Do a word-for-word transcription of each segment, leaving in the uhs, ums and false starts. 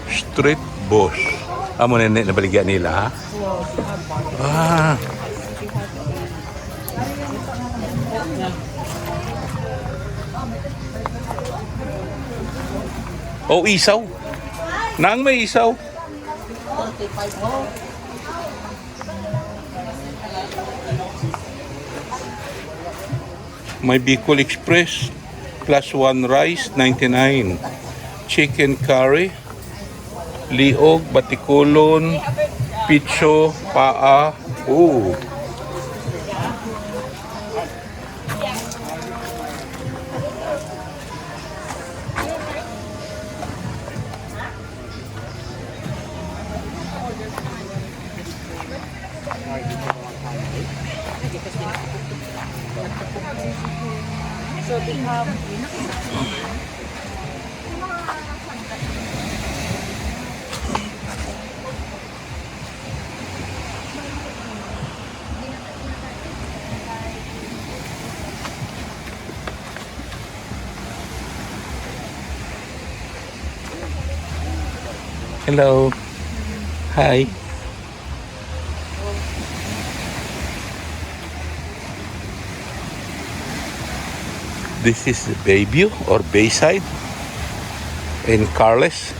Street boss. Amo na ni nabaligya nila, ha? Ah. Oh, isaw. Nang may isaw. May Bicol Express, plus one rice, ninety-nine. Chicken curry, liog, batikulon, pitso, paa. Ooh. Hello. Hi. This is Bayview or Bayside in Carles.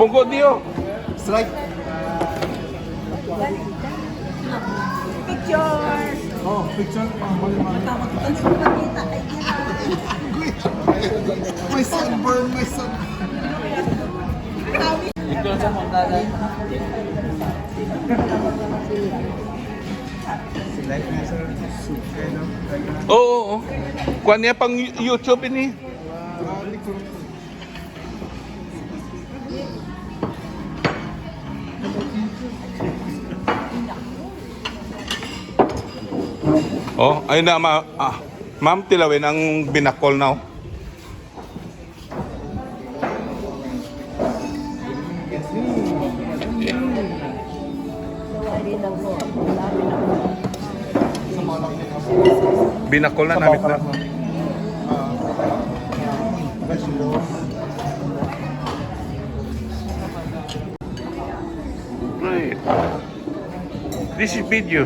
Pungko, Dio. Strike. Picture. Oh, picture. Oh, mali, mali. Matawag ko sa pagkita. Ay, di ba? May sunburn, may sun. Kami. Picture sa montada. Like na, sir. Subscribe, no? Like na. Oo, oo. Kuha niya pang YouTube ini. Oh, ay na ma ah, ma'am, tilawin ang binakol na, oh. Binakol na namit na. Right. This is video.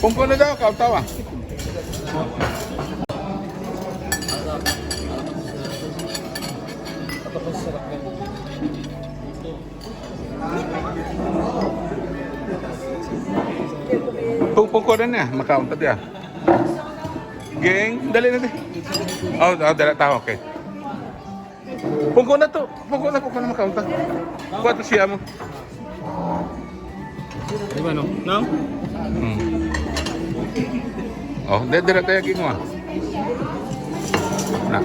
Pungko na daw, kautawa. Pung pungko na niya, makaunta diya. Gang, dali na di. Oh, oh, dala tao, okay. Pungko na to. Pungko na, pungko na makaunta. Kuha to siya mo. Di ba, no? No? Hmm. Oh, dali, dali tayo, king mo. Na.